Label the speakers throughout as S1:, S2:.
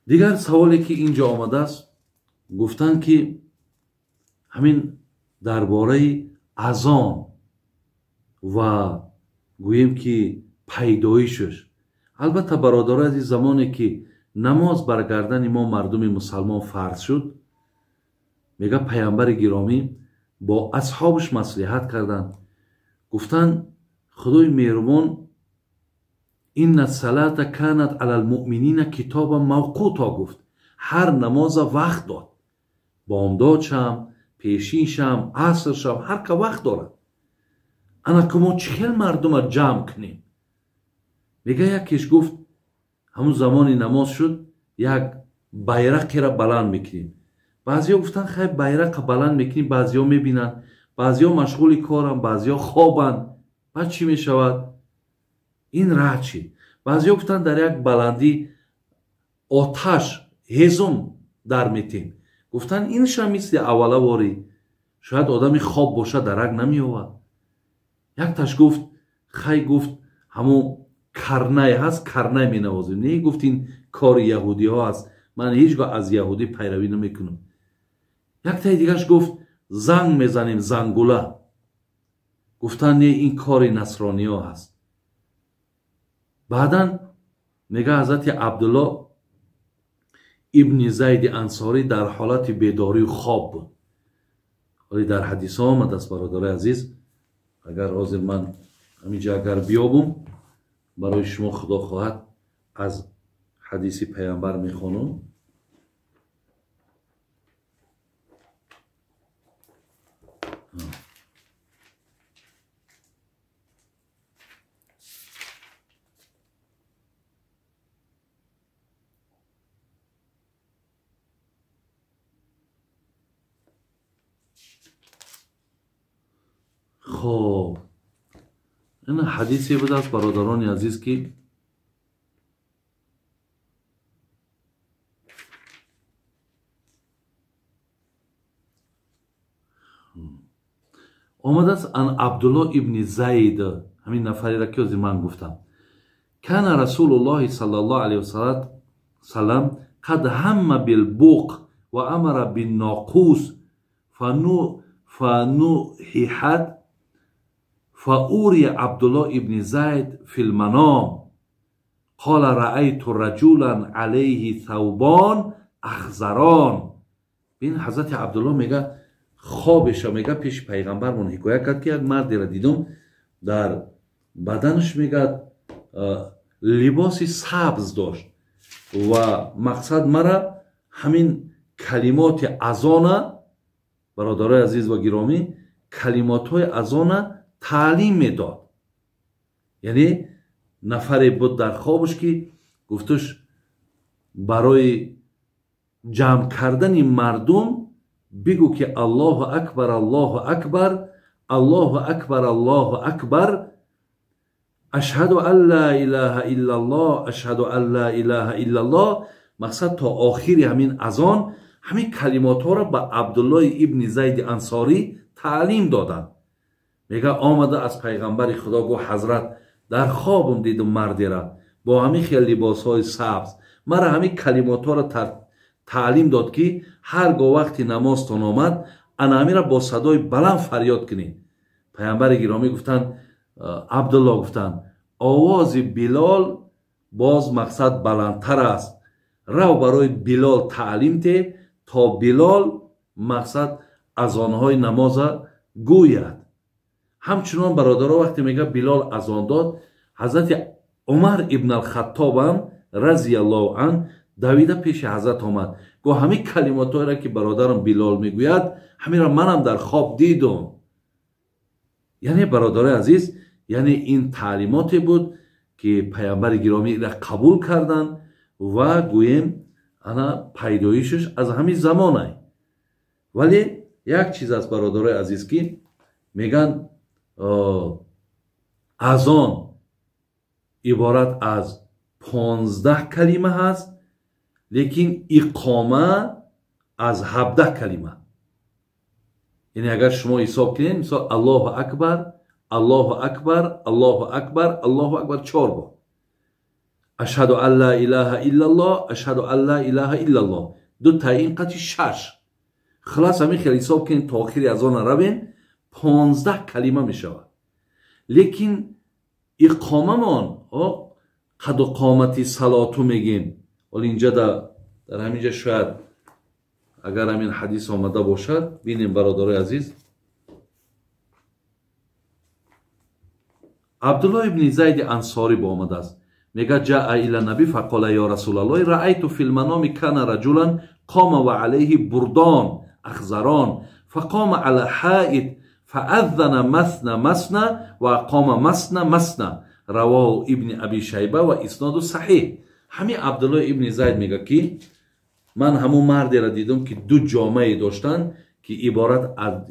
S1: Дигар саволе ки инҷо омадааст, гуфтанд ки ҳамин дар бораи азон ва гӯем ки пайдоишаш. Албатта бародарои азиз, замоне ки намоз бар гардани мо мардуми мусалмон фарз шуд, мега паямбари гиромӣ бо асҳобаш маслиҳат карданд. Гуфтанд худои меҳрубон инна салата канат ала лмуъминина китобан мавқуто гуфт. Ҳар намоза вақт дод. Бомдод шам, пешин шам, аср шам, ҳар ка вақт дорад. Ана ки мо чӣ хел мардума ҷамъ кунем? Мега якеш гуфт ҳамун замони намоз шуд, як байрақеро баланд мекунем. Баъзеҳо гуфтанд хай байрақа баланд мекунем, баъзеҳо мебинанд, баъзеҳо машғули коранд, баъзеҳо хобанд. Баъд чӣ мешавад? Ин рад шид. Баъзеҳо гуфтанд дар як баландӣ оташ ҳезум дар метем. Гуфтанд иншам мисли аввалаворӣ, шояд одами хоб бошад, дарак намеёвад. Якташ гуфт хай, гуфт ҳамун карнай ҳаст, карнай менавозем. Не, гуфт ин кори яҳудиҳо аст, ман ҳеҷ гоҳ аз яҳудӣ пайравӣ намекунам. Яктаи дигараш гуфт занг мезанем, зангула. Гуфтанд не, ин кори насрониҳо ҳаст. Баъдан мега ҳазрати Абдулло ибни Зайди Ансорӣ дар ҳолати бедорию хоб буд. Вале дар ҳадисҳо омадааст бародарои азиз, агар ҳозир ман ҳаминҷа агар биёбум барои шумо худо хоҳад аз ҳадиси паямбар мехонам. Хоб, ин ҳадисе будааст бародарони азиз ки омадааст ан Абдулло ибни Зайд, ҳамин нафареро ки ҳозир ман гуфтам. Кана расулуллоҳи саллаллоҳу алайҳи васаллам қад ҳамма билбуқ ва амара бинноқус фануҳиҳат фаурия Абдулло ибни Зайд филманом қола раайту раҷулан алайҳи thawбон ахзарон. Бин ҳазрати Абдулло мега хобеша мега пеши пайғамбармон ҳикоя кард ки як мардеро дидум дар баданаш мега либоси сабз дошт ва мақсад мара ҳамин калимоти азона, бародарои азиз ва гиромӣ, калимотҳои азона таълим медод. Яъне нафаре буд дар хобаш ки гуфтуш барои ҷамъ кардани мардум бигӯ ки Аллоҳу акбар, Аллоҳу акбар, Аллоҳу акбар, Аллоҳу акбар, ашҳаду ан ла илаҳа иллаллоҳ, ашҳаду ан ла илаҳа иллаллоҳ. Мақсад то охири ҳамин азон ҳамин калимотҳоро ба Абдуллои ибни Зайди Ансорӣ таълим доданд. Мега омада аз пайғамбари Худо гуфт ҳазрат дар хобам дидум мардера бо ҳамин хел либосҳои сабз, мара ҳамин калимотҳоро таълим дод ки ҳар гоҳ вақти намозтон омад ана ҳаминро бо садои баланд фарёд кунед. Пайғамбари гиромӣ гуфтанд Абдулло гуфтанд овози Билол боз мақсад баландтар аст, рав барои Билол таълим те то Билол мақсад азонҳои намоза гӯяд. Ҳамчунон бародаро вақте мега Билол азон дод, ҳазрати Умар ибн алхаттобам разияллоҳу ан давида пеши ҳазрат омад. Гуфт ҳамин калимотҳоеро ки бародарам Билол мегӯяд ҳаминро манам дар хоб дидум. Яъне бародарои азиз, яъне ин таълимоте буд ки паямбари гиромӣ инро қабул карданд ва гӯем ана пайдоишаш аз ҳамин замонай. Вале як чиз аст бародарои азиз ки меган азон иборат аз 15 калима ҳаст, лекин иқома аз 17 калима. Яъне агар шумо ҳисоб кунед, мисол Аллоҳу акбар, Аллоҳу акбар, Аллоҳу акбар, Аллоҳу акбар 4 бор. Ашҳаду ан ла илаҳа иллаллоҳ, ашҳаду ан ла илаҳа иллаллоҳ. Ду таин қати 6. Хулас ҳамин хел ҳисоб кунед то охири азона равем, 15 калима мешавад. Лекин иқомамон қаду қомати салоту мегем. Ҳоло инҷа дар ҳаминҷа шояд агар ҳамин ҳадис омада бошад, бинем бародарои азиз. Абдуллоҳ ибни Зайди Ансорӣ бо омадааст. Мегӯяд ҷаа ила наби фақола ё расулаллоҳ раайту фил маноми кана раҷулан қома ва алайҳи бурдон ахзарон фақома ала ҳаид фааззана масна масна ва ақома масна масна равоҳу ибни аби шайба ва исноду саҳиҳ. Ҳамин Абдуллоҳ ибни Зайд мегӯяд ки ман ҳамун мардеро дидам ки ду ҷомае доштанд ки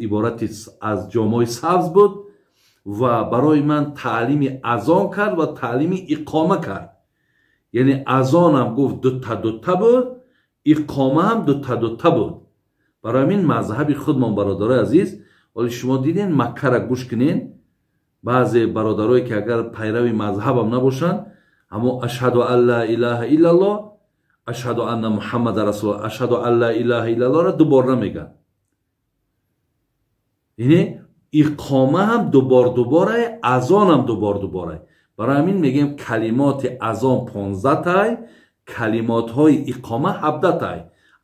S1: иборати аз ҷомаҳои сабз буд ва барои ман таълими азон кард ва таълими иқома кард. Яъне азонам гуфт дута дута буд, иқома ҳам дута дута буд. Барои ҳамин мазҳаби худмон бародарои азиз, вале шумо диден Маккара гӯш кунен, баъзе бародарое ки агар пайрави мазҳабам набошанд, ҳамо ашҳаду ан ла илаҳа иллаллоҳ, ашҳаду анна муҳаммада расулуллоҳ, ашҳаду ан ла илаҳа иллаллоҳро дубор намегӯянд. Яъне иқома ҳам дубор дуборай, азон ҳам дубор дуборай. Барои ҳамин мегӯем калимоти азон 15 тай, калимотҳои иқома 17 тай.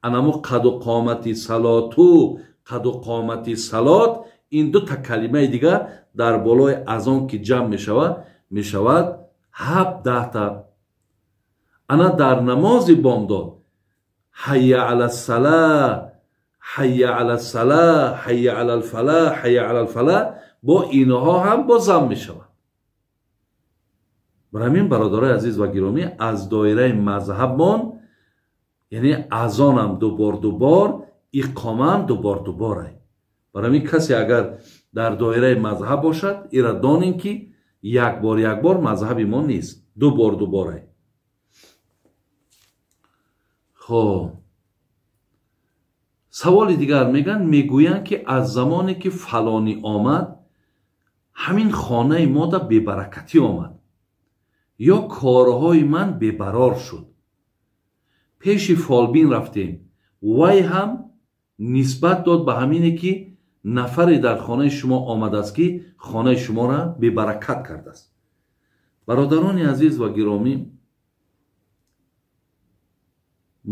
S1: Анамо қаду қомати салоту, қаду қомати салот, ин дута калимаи дигар дар болои азон ки ҷамъ мешавад 17 та. Ана дар намози бомдод ҳайя ала сала, ҳайя ала сала, ҳайя ала фала, ҳайя ала фала, бо инҳо ҳам бо зам мешавад. Барои ҳамин бародарои азиз ва гиромӣ, аз доираи мазҳабмон, яъне азонам дубор дубор, иқомаам дубор дуборай. Барои ҳамин касе агар дар доираи мазҳаб бошад, ира донем ки як бор як бор мазҳаби мо нест, дубор дуборай. Хоб, саволи дигар мегӯянд, мегӯянд ки аз замоне ки фалонӣ омад, ҳамин хонаи мода бебаракатӣ омад ё корҳои ман бебарор шуд. Пеши фолбин рафтем, вай ҳам нисбат дод ба ҳамине ки нафаре дар хонаи шумо омадааст ки хонаи шуморо бебаракат кардааст. Бародарони азиз ва гиромӣ,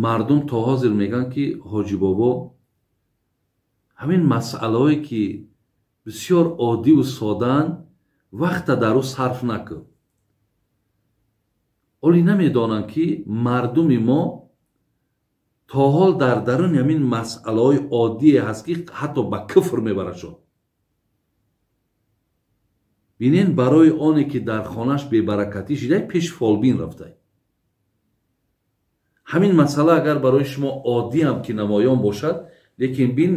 S1: мардум то ҳозир мегӯянд ки ҳоҷи бобо ҳамин масъалаҳое ки бисёр оддиву содаанд, вақта дар ӯ сарф накун. Оли намедонанд ки мардуми мо то ҳол дар даруни ҳамин масъалаҳои оддие ҳаст ки ҳатто ба куфр мебарашон. Бинен, барои оне ки дар хонаш бебаракатӣ шидай, пеш фолбин рафтай. Ҳамин масъала агар барои шумо оддӣ ҳам ки намоён бошад, лекин бин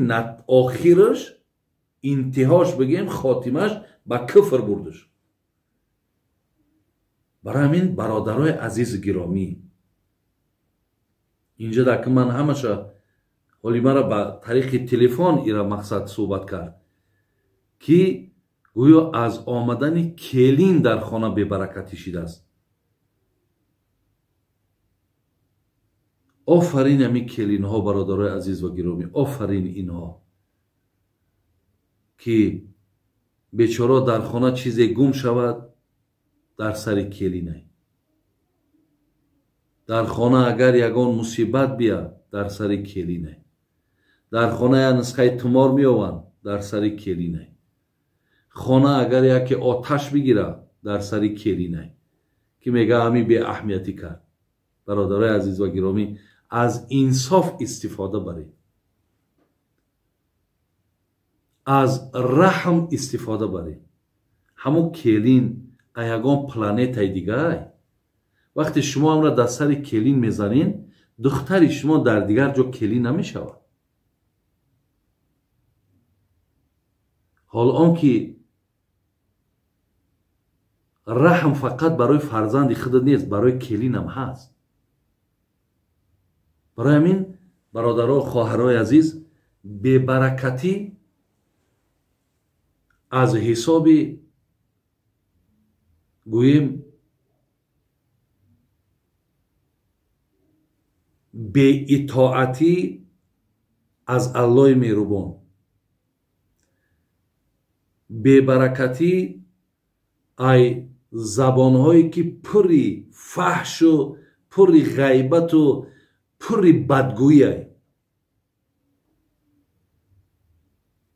S1: охираш, интиҳош бигем, хотимаш ба куфр бурдаш. Барои ҳамин бародарои азизу гиромӣ, инҷа дар ки ман ҳамаша ҳоли мара ба тариқи телефон ира мақсад суҳбат кард ки гӯё аз омадани келин дар хона бебаракатӣ шидааст. Офарин ҳамин келинҳо, бародарои азиз ва гиромӣ, офарин инҳо ки бечоро дар хона чизе гум шавад, дар сари келинай. Дар хона агар ягон мусибат бия, дар сари келинай. Дар хона як нусхаи тумор меованд, дар сари келинай. Хона агар яке оташ бигира, дар сари келинай, ки мега ҳамин беаҳамиятӣ кард. Бародарои азиз ва гиромӣ, аз инсоф истифода баред, аз раҳм истифода баред. Ҳамун келин ягон планетаи дигай. Вақте шумо ҳамра дар сари келин мезанед, духтари шумо дар дигар ҷо келин намешавад. Ҳол он ки раҳм фақат барои фарзанди худат нест, барои келинам ҳаст. Барои ҳамин бародаро, хоҳарои азиз, бебаракатӣ аз ҳисоби гӯем Беитоатӣ аз Аллоҳи меҳрубон, бебаракатӣ ай забонҳое ки пурри фаҳшу пурри ғайбату пурри бадгӯӣ.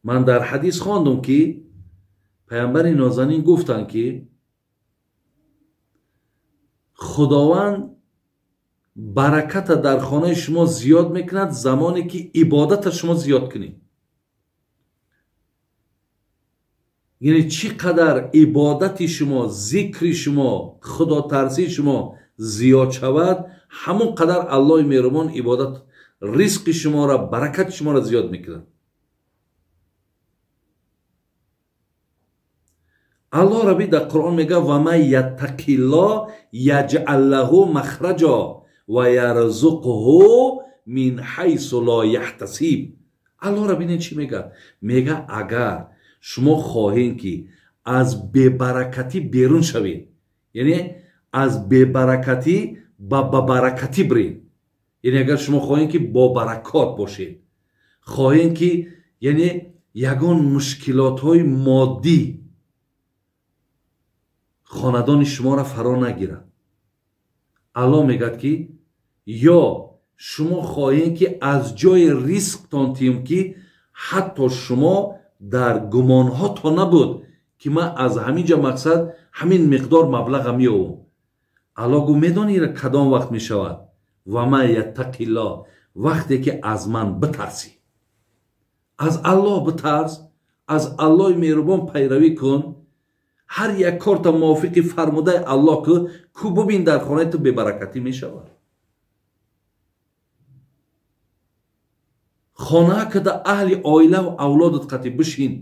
S1: Ман дар ҳадис хондум ки паямбари нозанин гуфтанд ки Худованд бараката дар хонаи шумо зиёд мекунад замоне ки ибодата шумо зиёд кунед. Яъне чӣ қадар ибодати шумо, зикри шумо, худотарсии шумо зиёд шавад, ҳамон қадар Аллоҳи меҳрубон ибодат, ризқи шуморо, баракати шуморо зиёд мекунад. Аллоҳ Рабби дар Қуръон мегӯяд: ва ман яттақиллоҳ яҷъал лаҳу махраҷо ва ярзуқҳу мин ҳайсу ло яҳтасиб. Аллоҳ Рабби чӣ мегӯяд? Мегӯяд агар шумо хоҳед ки аз бебаракатӣ берун шавед, яъне аз бебаракатӣ ба баракатӣ биред, яъне агар шумо хоҳед ки бо баракот бошед, хоҳед ки яъне ягон мушкилотҳои моддӣ хонадони шуморо фаро нагирад, Аллоҳ мегӯяд ки ё шумо хоҳед ки аз ҷои ризқтон тием ки ҳатто шумо дар гумонҳо то набуд ки ман аз ҳамин ҷо мақсад ҳамин миқдор маблаға меёвам. Аллоҳ гӯ медонӣ кадом вақт мешавад? Ва ман яттақиллоҳ, вақте ки аз ман битарсӣ. Аз Аллоҳ битарс, аз Аллоҳи меҳрубон пайравӣ кун, ҳар як корта мувофиқи фармудаи Аллоҳ кун, ку бубин дар хонаи ту бебаракатӣ мешавад. Хона када аҳли оилаву авлодат қатӣ бишин,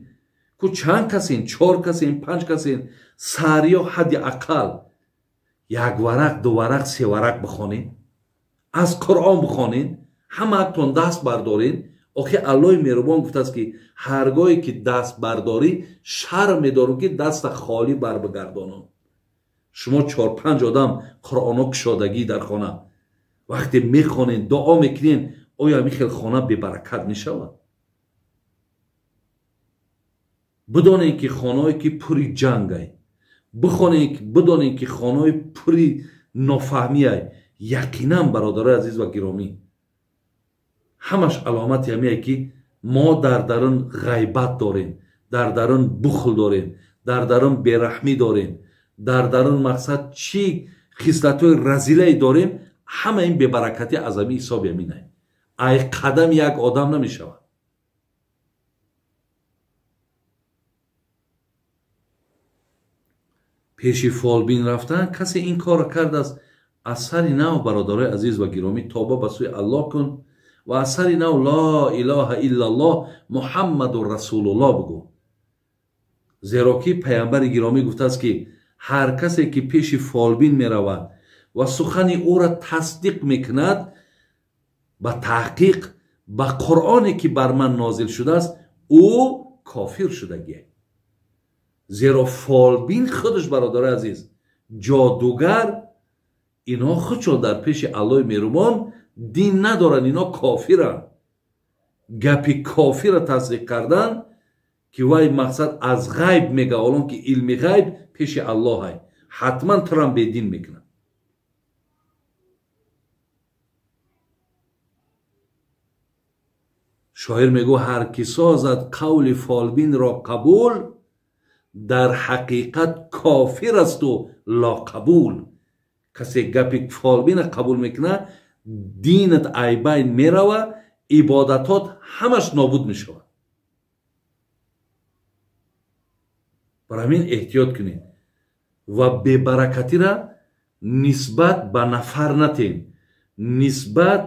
S1: ку чанд касен, 4 касен, 5 касен, сариё ҳадди ақал 1 варақ, 2 варақ, 3 варақ бихонед, аз Қуръон бихонед, ҳамаатон даст бардоред. Охи Аллоҳи меҳрубон гуфтааст ки ҳаргоҳе ки даст бардорӣ шарм медорам ки даста холӣ барбигардонам. Шумо 4-5 одам Қуръоно кушодагӣ дар хона вақте мехонед, дуо мекунед, оё ҳамин хел хона бебаракат мешавад? Бидонед ки хонаҳое ки пури ҷангай, бидонед ки хонаҳои пури нофаҳмиай, яқинан бародарои азиз ва гиромӣ, ҳамаш аломати ҳамие ки мо дар дарун ғайбат дорем, дар дарун бухл дорем, дар дарун бераҳмӣ дорем, дар дарун мақсад чӣ хислатҳои разилае дорем, ҳама ин бебаракатӣ аз ҳамин ҳисоби ҳаминай. Ай қадам як одам намешавад. Пеши фолбин рафтан касе ин корро кардааст, аз сари нав бародарои азиз ва гиромӣ тоба ба сӯи Аллоҳ кун ва аз сари нав ло илоҳа иллаллоҳ муҳаммадун расулуллоҳ бигӯ. Зеро ки паямбари гиромӣ гуфтааст ки ҳар касе ки пеши фолбин меравад ва сухани ӯро тасдиқ мекунад, ба таҳқиқ ба Қуръоне ки бар ман нозил шудааст, ӯ кофир шудагие. Зеро фолбин худаш бародари азиз ҷодугар, инҳо худшон дар пеши Аллоҳи меҳрубон дин надоранд, инҳо кофиранд. Гапи кофира тасдиқ кардан ки вай мақсад аз ғайб мега, ҳолон ки илми ғайб пеши Аллоҳ ай, ҳатман турам бедин мекунад. Шоир мегӯ ҳар ки созад қавли фолбинро қабул, дар ҳақиқат кофир асту лоқабул. Касе гапи фолбина қабул мекунад, динат айбайн мерава, ибодатот ҳамаш нобуд мешавад. Бар ҳамин эҳтиёт кунед ва бебаракатиро нисбат ба нафар натен, нисбат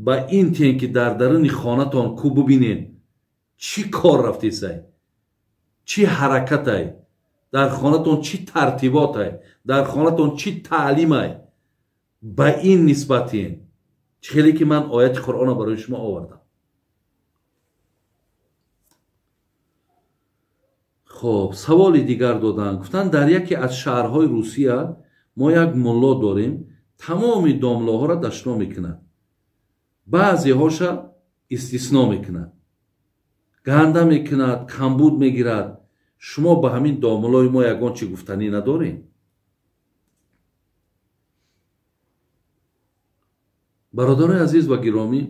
S1: ба ин тен ки дар даруни хонатон ку бубинед чӣ кор рафтесай, чӣ ҳаракатай, дар хонатон чӣ тартиботай, дар хонатон чӣ таълимай, ба ин нисбатен. Чӣ хеле ки ман ояти Қуръонро барои шумо овардам. Хоб, саволи дигар доданд. Гуфтанд дар яке аз шаҳрҳои Русия мо як мулло дорем, тамоми домлоҳоро дашно мекунад. Баъзеҳоша истисно мекунад, ганда мекунад, камбуд мегирад. Шумо ба ҳамин домулои мо ягон чӣ гуфтанӣ надорем? Бародарои азиз ва гиромӣ,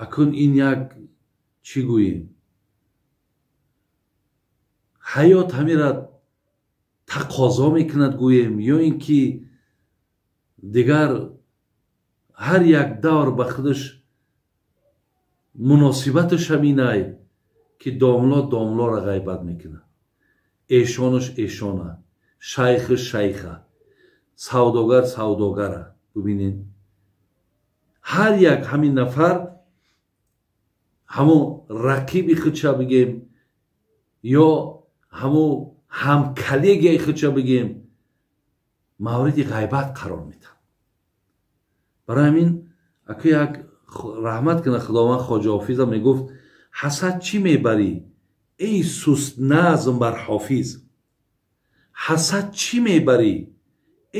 S1: акун ин як чӣ гӯем, ҳаёт ҳамира тақозо мекунад гӯем, ё ин ки дигар ҳар як давр ба худаш муносибаташ ҳаминай ки домло домлоро ғайбат мекунад, эшонаш эшона, шайхаш шайха, савдогар савдогара. Бубинед, ҳар як ҳамин нафар ҳамон рақиби худша бигем ё ҳамон ҳамколлегияи худша бигем, мавриди ғайбат қарор медиҳад. Барои ҳамин ака як раҳмат кунад Худованд, Хоҷа Ҳофиза мегуфт: ҳасад чӣ мебарӣ эй суст назм бар ҳофиз, ҳасад чӣ мебарӣ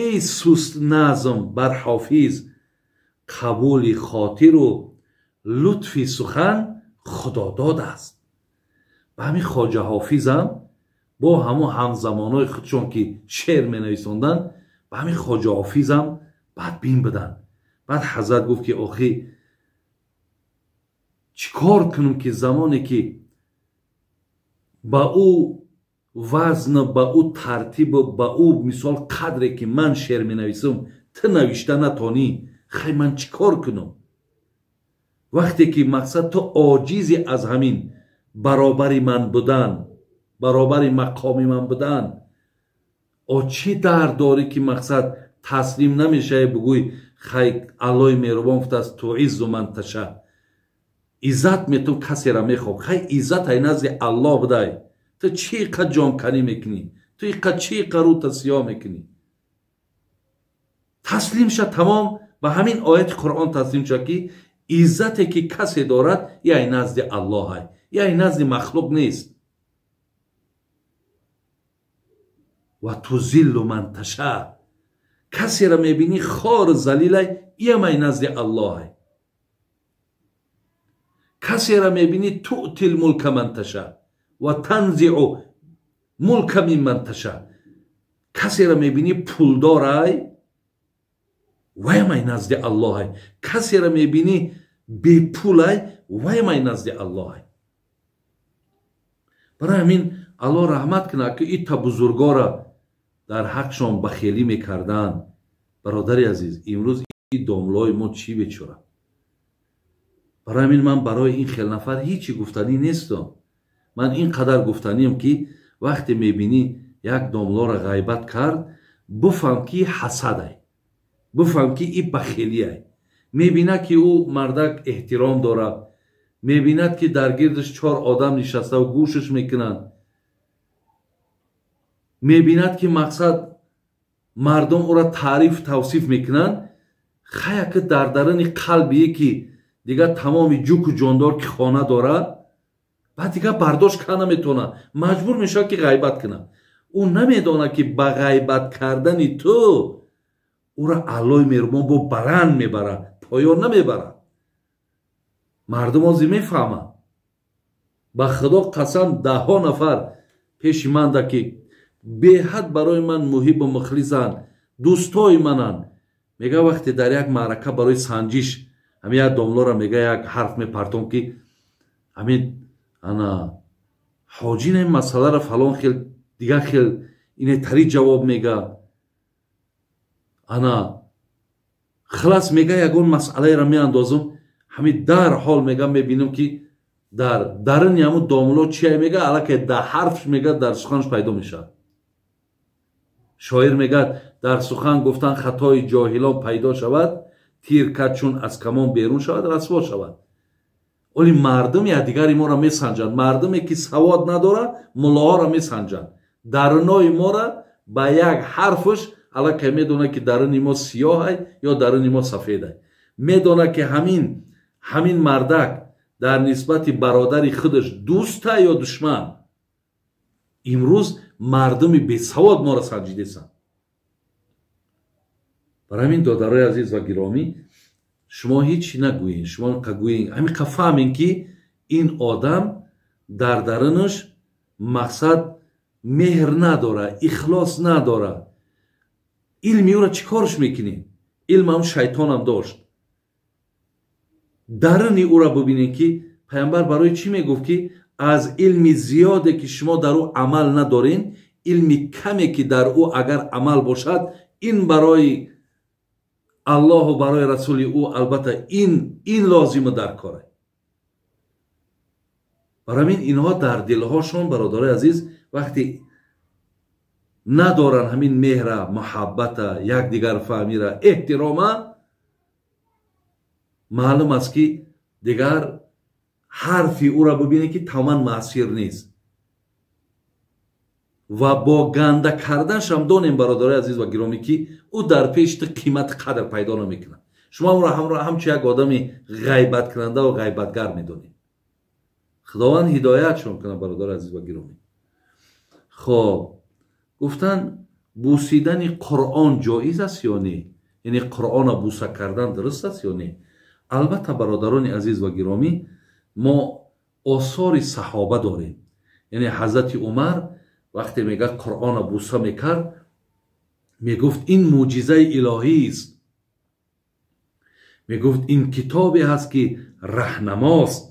S1: эй суст назм бар ҳофиз, қабули хотиру лутфи сухан худодод аст. Ба ҳамин Хоҷа Ҳофизам бо ҳамон ҳамзамонҳои худшон ки шеър менависонданд, ба ҳамин Хоҷа Ҳофизам бадбин буданд. Баъд ҳазрат гуфт ки охи чӣ кор кунам ки замоне ки ба ӯ вазн, ба ӯ тартиб, ба ӯ мисол қадре ки ман шеър менависам ту навишта натонӣ, хай ман чӣ кор кунам? Вақте ки мақсад ту оҷизи аз ҳамин баробари ман будан, баробари мақоми ман будан, о чӣ дард дорӣ ки мақсад таслим намешавӣ, бугӯй хай Аллоҳи меҳрубон гуфтааст туиззу ман таша, иззат метун касеро мехоҳ, хай иззат ай назди Аллоҳ будай, ту чӣ қа ҷонканӣ мекунӣ, ту қа чӣ қа рӯта сиёҳ мекунӣ? Таслим ша, тамом ба ҳамин ояти Қуръон таслим ша ки иззате ки касе дорад яй назди Аллоҳ ай, яй назди махлуқ нест. Ва тузиллу ман таша, касеро мебинӣ хор залилай, иямай назди Аллоҳ ай. Касеро мебинӣ туътил мулка ман таша ва танзиъу мулка мимман таша, касеро мебинӣ пулдорай, ваямай назди Аллоҳ ай. Касеро мебинӣ бепулай, ваямай назди Аллоҳ ай. Барои ҳамин Аллоҳ раҳмат кунад ки ита бузургора дар ҳақшон бахелӣ мекарданд. Бародари азиз, имрӯз и домлои мо чӣ бечора? Барои ҳамин ман барои ин хел нафар ҳечи гуфтанӣ нестам. Ман ин қадар гуфтаниам ки вақте мебинӣ як домлоро ғайбат кард, буфаҳм ки ҳасадай, буфаҳм ки и бахелиай. Мебинад ки ӯ мардак эҳтиром дорад, мебинад ки дар гирдаш чор одам нишаставу гӯшаш мекунанд, мебинад ки мақсад мардум ӯро таъриф тавсиф мекунанд. Хая ки дар даруни қалбие ки дигар тамоми ҷуку ҷондор ки хона дорад, баъд дигар бардошт карда наметавонад, маҷбур мешавад ки ғайбат кунад. Ӯ намедонад ки ба ғайбат кардани ту ӯро Аллоҳи меҳрубон бо баланд мебарад, поён намебарад. Мардум ози мефаҳманд. Ба Худо қасам, даҳҳо нафар пеши манда ки беҳад барои ман муҳибу мухлисанд, дӯстои мананд. Мега вақте дар як маърака барои санҷиш ҳамин як домлора мега як ҳарф мепартом ки ҳамин ана ҳоҷина ин масъаларо фалон хел дигар хел инетари ҷавоб мега, ана хилас мега ягон масъалаеро меандозам, ҳамин дар ҳол мега мебинам ки дар даруни ҳамун домло чия мега, аллакай дар ҳарфш мега дар суханш пайдо мешавад. Шоир мегӯяд дар сухан гуфтан хатои ҷоҳилон пайдо шавад, тир кад чун аз камон берун шавад, расво шавад. Оли мардум якдигари моро месанҷанд. Мардуме ки савод надорад, муллоҳоро месанҷанд. Дарунои моро ба як ҳарфш аллакай медонад ки даруни мо сиёҳай ё даруни мо сафедай. Медонад ки ҳамин мардак дар нисбати бародари худаш дӯста ё душман. Имрӯз мардуми бесавод моро санҷидесанд. Барои ҳамин додарои азиз ва гиромӣ, Шумо ҳеҷ нагӯед, шумо гӯед, ҳамин қа фаҳмем, ки ин одам дар дарунаш мақсад меҳр надора, ихлос надора. Илми ӯро чӣ корш мекунем? Илм ҳам шайтонам дошт. Даруни ӯро бибинем, ки пайғамбар барои чӣ мегуфт, ки аз илми зиёде ки шумо дар ӯ амал надорен, илми каме ки дар ӯ агар амал бошад, ин барои аллоҳу барои расули ӯ албатта ин лозиму дар коре. Барои ҳамин инҳо дар дилҳошон, бародарои азиз, вақте надоранд ҳамин меҳра, муҳаббата, якдигарфаҳмира, эҳтирома, маълум аст, ки дигар ҳарфи ӯро бибинед, ки тамоман маъсир нест. Ва бо ганда карданашам донем, бародарои азиз ва гиромӣ, ки ӯ дар пеши ту қимати қадр пайдо намекунад. Шумо ӯро ҳамчун як одами ғайбаткунанда ва ғайбатгар медонед. Худованд ҳидоятшон кунад, бародарои азиз ва гиромӣ. Хоб, гуфтан бусидани Қуръон ҷоиз аст ё не? Яъне Қуръонро буса кардан дуруст аст ё не? Албатта, бародарони азиз ва гиромӣ, мо осори саҳоба дорем. Яъне ҳазрати Умар вақте мегӯяд Қуръонро буса мекард, мегуфт ин мӯъҷизаи илоҳист. Мегуфт ин китобе ҳаст, ки раҳнамост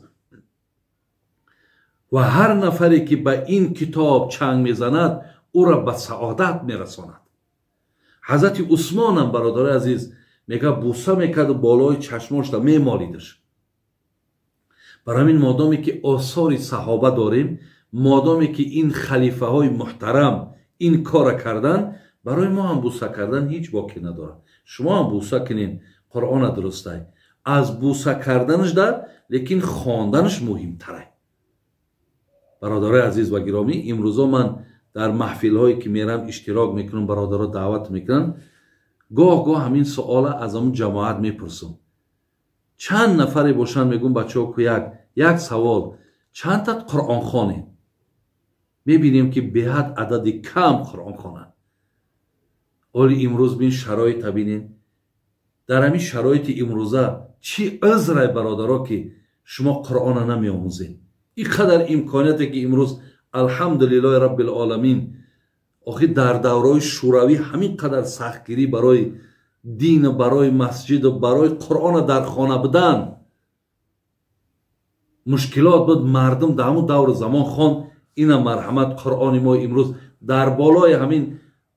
S1: ва ҳар нафаре ки ба ин китоб чанг мезанад, ӯро ба саодат мерасонад. Ҳазрати Усмонам, бародарои азиз, мегӯяд буса мекарду болои чашмошда мемолидаш. Барои ҳамин модоме ки осори саҳоба дорем, модоме ки ин халифаҳои муҳтарам ин кора кардан, барои мо ҳам буса кардан ҳеҷ боке надорад. Шумо ҳам буса кунед, Қуръона дурустай. Аз буса карданаш да, лекин хонданаш муҳимтарай. Бародарои азиз ва гиромӣ, имрӯзо ман дар маҳфилҳое ки мерам иштирок мекунам, бародаро даъват мекунанд, гоҳ-гоҳ ҳамин суола аз ҳамун ҷамоат мепурсам. Чанд нафаре бошанд, мегӯм бачаҳо, ку як савол, чанд та Қуръон хонед? Мебинем, ки беҳад адади кам Қуръон хонанд. Оли имрӯз бин шароита бинед. Дар ҳамин шароити имрӯза чӣ узрай, бародаро, ки шумо Қуръона намеомӯзед? Ин қадар имконияте ки имрӯз алҳамдулиллоҳи раббил оламин, охир дар давраҳои шӯравӣ ҳамин қадар сахтгирӣ барои дину барои масҷиду барои Қуръона дар хона будан мушкилот буд. Мардум дар ҳамун давру замон хон. Ина марҳамат, Қуръони мо имрӯз дар болои ҳамин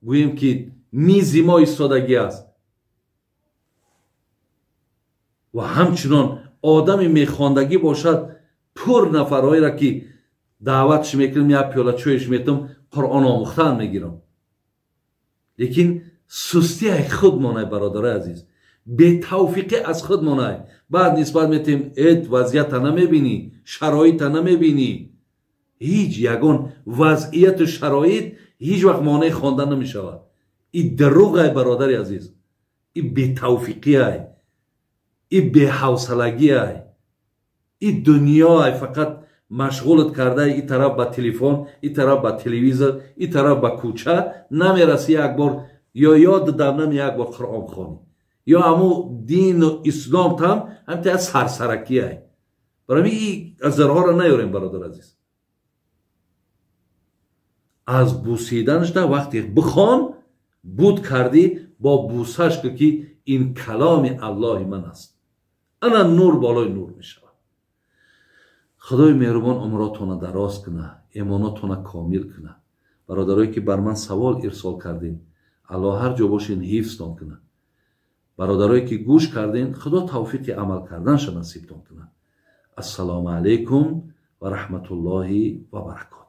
S1: гӯем ки мизи мо истодагӣ аст ва ҳамчунон одами мехондагӣ бошад, пур нафарҳоеро ки даъватш мекунам, як пиёла чойш метам, Қуръон омӯхтан мегирам. Лекин сустияи худ монай, бародарои азиз, бетавфиқӣ аз худ монай. Баъд нисбат метем, эт вазъията намебинӣ, шароита намебинӣ. Ҳеҷ ягон вазъияту шароит ҳеҷ вақт монеи хондан намешавад. И дурӯғай, бародари азиз, и бетавфиқиай, и беҳавсалагиай, и дунёай фақат машғулат карда, и тараф ба телефон, и тараф ба телевизор, и тараф ба кӯча, намераси як бор ё ёд дам як бор Қуръон хонӣ, ё ҳаму дину ислом там ҳамта як сарсаракиай. Барои ин азарҳоро наёрем, бародар азиз. Аз бусиданаш да вақте бихон, буд кардӣ, бо бусаш ку, ки ин каломи аллоҳи ман аст. Ана нур болои нур мешавад. Худои меҳрубон умротона дароз куна, эмонотона комил куна. Бародарое ки бар ман савол ирсол кардем, аллоҳ ҳар ҷо бошен ҳифзтон куна. Бародарое ки гӯш кардем, худо тавфиқи амал карданша насибтон куна. Ассалому алайкум ва раҳматуллоҳи ва баракотуҳ.